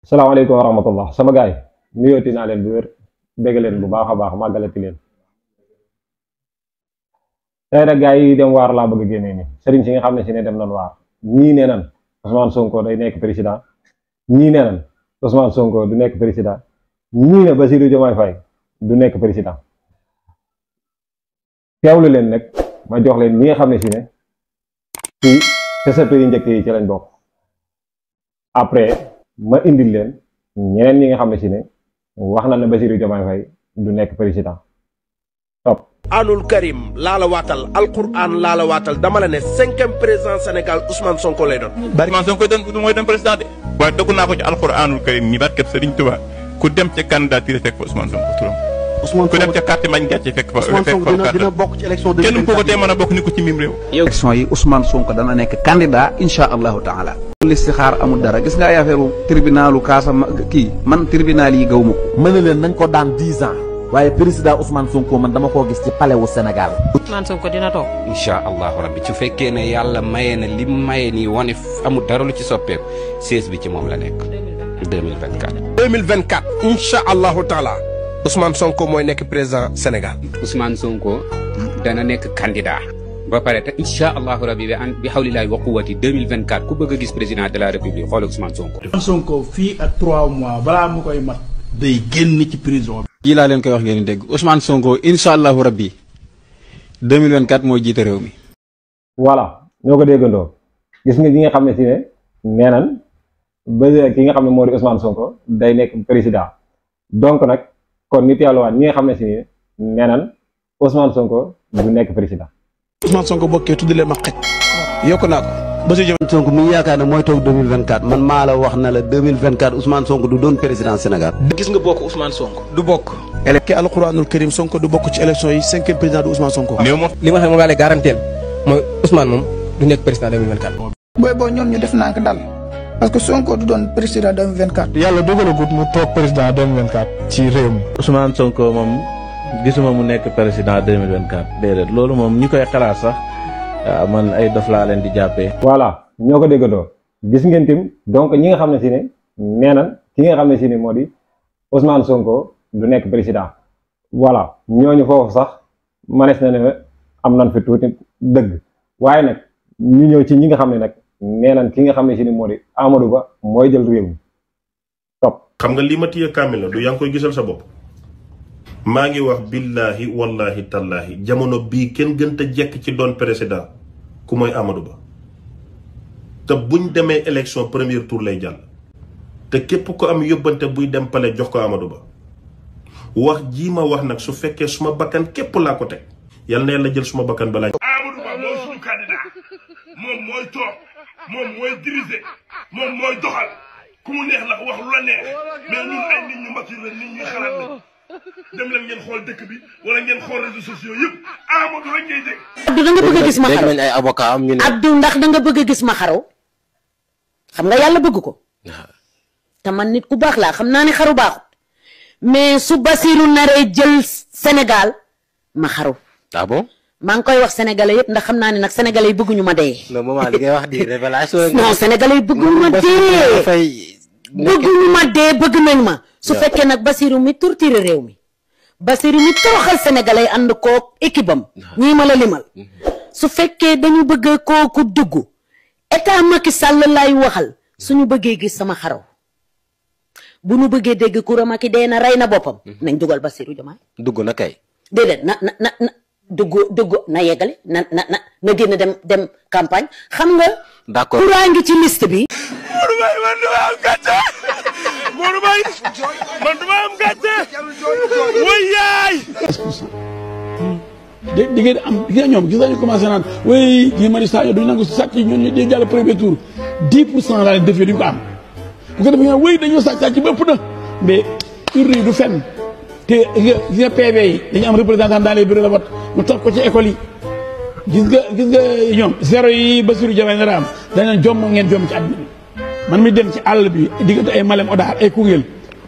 salaamaaleykum wa rahmatullah sama gaay nuyooti naa leen bu wér dégg leen bu baax a baax màggalati leen tey nag gaay yi dem waar laa bëgg a génnee ni sëriñ si nga xam ne si ne dem nañ waar ñii nee nan Ousmane Sonko day nekk président ñii nee nan Ousmane Sonko du nekk président ñii ne Bassirou Diomaye Faye du nekk président teewlu leen nag ma jox leen ñi nga xam ne si ne fii te yu njëkk yi ci lañ bokk après ma indil leen ñeneen ñi nga xam ne si ne wax na ne Bassirou Diomaye Faye du nekk président top anul karim laa la waatal alquran laa la waatal dama la ne 5e président Sénégal Ousmane Sonko lay doon. bari Ousmane Sonko doon mooy doon président de. waaye dëgg naa ko ci alquranul karim ñi barkeb Serigne Touba ku dem ca candidature fekk fa Ousmane Sonko turam. Ousmane ku dem ca carte mañ gàcce fekk fa. Ousmane Sonko dina bokk ci élection de. kenn ku ko tee mën a bokk ni ko ci mim réew. élection yi Ousmane Sonko dana nekk candidat insha allahu taala. listixaar amul dara gis nga ay affaire tribunalu Casamance kii man tribunal yi gaw ma ko. mën na leen nañ ko daan 10 ans. waaye président Ousmane Sonko man dama koo gis ci palais wu Sénégal. Ousmane Sonko dina toog. incha allahu rabbi su fekkee ne yàlla maye na li maye nii wane amul dara lu ci soppeeku 16 bi ci moom la nekk. 2024. 2024 incha allahu taala Ousmane Sonko mooy nekk président Sénégal. Ousmane Sonko dana nekk candidat. ba pare te incha allahu rabbi bi xawlilaay wa quwwati 2024 ku bëgg a gis président de la république xool Ousmane Sonko. Ousmane Sonko fii ak 3 mois balaa mu koy mat. day génn ci prison bi. yii laa leen koy wax ngeen dégg Ousmane Sonko incha allahu rabbi 2024 mooy jiite réew mi. voilà ñoo ko déggandoo gis nga ñi nga xam ne si ne nee nan ba ki nga xam ne moo di Ousmane Sonko day nekk président donc nag kon nit yàlla waat ñi nga xam ne si ne nee nan Ousmane Sonko du nekk président. Ousmane Sonko bokkee tudd leen ma xëj. yokk naa ko. Bassirou Diomaye Sonko mi ngi yaakaar ne mooy toog 2024 man maa la wax na la 2024 Ousmane Sonko du doon président Sénégal. gis nga bokk Ousmane Sonko du bokk. ki alquranul karim Sonko du bokk ci élection yi 5e président du Ousmane Sonko. néew moom li ma xam ne moom laa lay garanteel mooy Ousmane moom du nekk président 2024. booy boo ñoom ñu def nànk dal parce que Sonko du doon président 2024. yàlla dogalagut mu toog président 2024 ci réew mi. Ousmane Sonko moom gisuma mu nekk président 2024 déedéet loolu moom ñi koy xalaat sax waaw man ay dof laa leen di jàppee. voilà ñoo ko déggandoo gis ngeen tim donc ñi nga xam ne si ne nee nan ki nga xam ne si ne moo di Ousmane Sonko du nekk président voilà ñooñu foofu sax manees na ne am nañ fi tuuti dëgg waaye nag ñu ñëw ci ñi nga xam ne nag nee nan ki nga xam ne si ne moo di Amadou Ba mooy jël réew mi top. xam nga li ma téye kaamil la du yaa ngi koy gisal sa bopp maa ngi wax billahi wallahi tallahi jamono bii kenn gën a jekk ci doon président ku mooy Amadou Ba te buñ demee élection premier tour lay jàll te képp ko am yóbbante buy dem palais jox ko Amadou Ba wax jii ma wax nag su fekkee suma bakkan képp laa ko teg yal na yàlla jël suma bakkan balaa. Amadou Ba mooy suñu candidat moom mooy toog moom mooy diriger moom mooy doxal ku mu neex la wax lu la neex mais ñun ay nit ñu mature la nit ñuy xalaat lañ dem leen ngeen xool dëkk bi wala ngeen xool réseaux sociaux yëpp Amadou rek ngay dégg. Abdou da nga bëgg a gis ma xaru ay avocat am ñu ne. Abdou ndax da nga bëgg a gis ma xaru xam nga yàlla bëgg ko. te man nit ku baax laa xam naa ne xaru baaxut mais su Bassirou naree jël Sénégal ma xaru. ah bon. maa ngi koy wax sénégalais yëpp ndax xam naa ne nag sénégalais yi bëgguñu ma dee. non maman li ngay wax di révélation. non sénégalais yi bëgguñu ma dee. bëgguñu ma dee bëgg nañ ma. su fekkee nag Bassirou mi torturé réew mi Bassirou mi toroxal sénégalais ànd koog équipe am ñii ma la limal su fekkee dañu bëgg kooku dugg état Macky Sall lay waxal suñu bëggee gis sama xaraw bu ñu bëggee dégg Coura Macky dee na rey na boppam nañ dugal Bassirou Diomaye dugg na kay. déedéet na dugg na yeggale na génn dem campagne xam nga. d'accord Coura ngi ci liste bi. Modou Mbaye man duma am gàcce Modou Mbaye man duma am gàcce way yaay. di ngeen am gis nga ñoom gis nañu commencé naan oui Guy Marius Sagna duñu nangu sàcc ñun ñu di jàll premier tour 10% laa leen defee duñu ko am bu ko defee oui dañoo sàcc ba ëpp na mais urne yi du fenn te gis nga PV yi dañu am représentant dans les bureaux de vote mu toog ko ci école yi gis nga ñoom zéro yi Bassirou Diomaye nar a am dañ leen jomm ngeen jomm ci àdduna bi man mi dem ci àll bi diggante ay Malem Odar ay Koungheul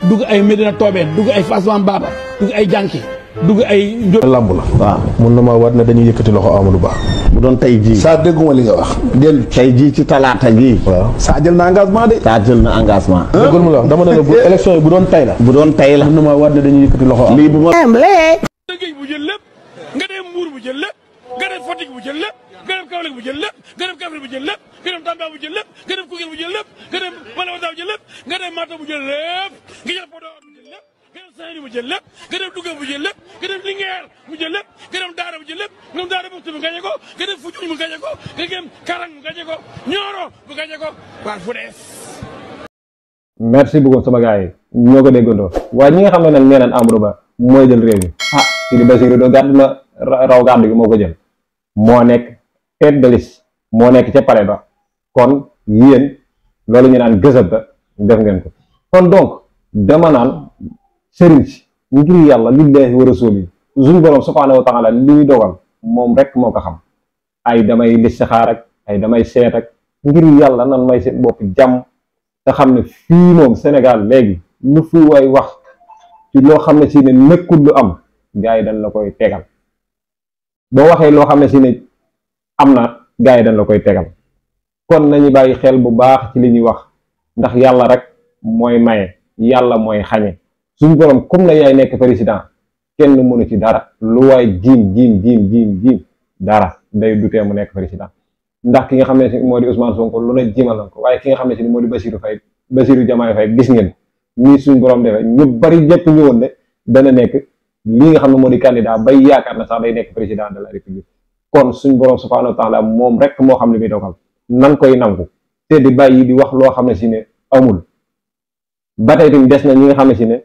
dugg ay Medina Tobène dugg ay Fass Baba dugg ay Jànki dugg ay lamb la waaw mun na ma war ne dañuy yëkkati loxo Amadou Ba bu doon tey jii. saa dégguma li nga wax. dellu tey jii ci talaata jii. waaw saa jël na engagement de. saa jël na engagement. déggul mu la wax dama ne la bu élection yi bu doon tey la. bu doon tey la. mën na maa war ne dañuy yëkkati loxo. lii bu ma. Géej bu jël lépp nga dem Mbuur bu jël lépp nga dem Fatick bu jël lépp nga dem Kaolack bu jël lépp nga dem Kaffrine bu jël lépp nga dem Tamba bu jël lépp nga dem Koungheul bu jël lépp nga dem Malawata bu jël lépp nga dem Matam bu jël lépp nga jël Podor bu jël lépp nga dem Saint-Louis bu jël lépp nga dem Louga bu jël lépp nga dem Linguère bu jël lépp nga dem Daara bu jël lépp nga dem Daara Boukhtoul bu gañe ko nga dem Foundiougne bu gañe ko nga dem Karang bu gañe ko Nioro bu gañe ko waar fu dees. merci beaucoup sama gars yi ñoo ko déggandoo waaye ñi nga xam ne nag nee nañ Amadou Ba mooy jël réew mi Sidi Bassirou do gàddu na raw gàddu gi moo ko jël moo nekk tête de liste moo nekk ca palais ba kon yéen loolu ñu naan gësëb ba def ngeen ko kon donc dama naan sëriñ si ngir yàlla lillahi wa rasul yi suñu borom subhanahu wa taala li muy dogal moom rek moo ko xam ay damay listixaar ak ay damay seet ak ngir yàlla nan may seen bopp jàmm te xam ne fii moom Sénégal léegi lu fi way wax ci loo xam ne si ne nekkul lu am gars yi dañ la koy tegal boo waxee loo xam ne si ne am na gars yi dañ la koy tegal kon nañu bàyyi xel bu baax ci li ñuy wax ndax yàlla rek mooy maye yàlla mooy xañe suñu borom comme na yaay nekk président kenn mënu ci dara lu waay jiim dara day dutee mu nekk président ndax ki nga xam ne si moo di Ousmane Sonko lu ne jiimal na ko waaye ki nga xam ne si moo di Bassirou Diomaye Faye gis ngeen nii suñ borom defee ñu bari ñëpp ñëwoon ne dana nekk lii nga xam ne moo di candidat bay yaakaar na sax day nekk président de la république kon suñ borom subhanahu wa taala moom rek moo xam ne muy dogal nan koy nangu te di bàyyi di wax loo xam ne si ne amul ba tey tamit des na ñi nga xam ne si ne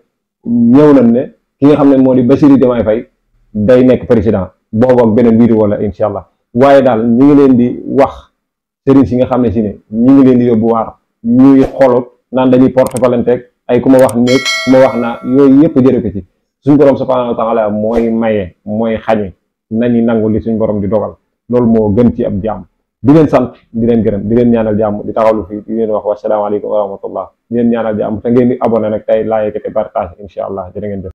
ñëw nañ ne ki nga xam ne moo di Bassirou Diomaye Faye day nekk président boobu ak beneen vidéo la incha allah waaye daal ñi ngi leen di wax sëriñ si nga xam ne si ne ñi ngi leen di yóbbu waar ñuy xolut naan dañuy porte plainte ay ku ma wax néeg ku ma wax naa yooyu yëpp jëre ko ci suñ borom subhanahu wa taala mooy maye mooy xañe nañu nangu li suñ borom di dogal loolu moo gën ci ab jàmm di leen sant di leen gërëm di leen ñaanal jàmm di taxawlu fii di leen wax wasalaamaaleykum wa rahmatullah di leen ñaanal jàmm te ngeen di abonné nag tey like te partage incha allah jërë ngeen jëf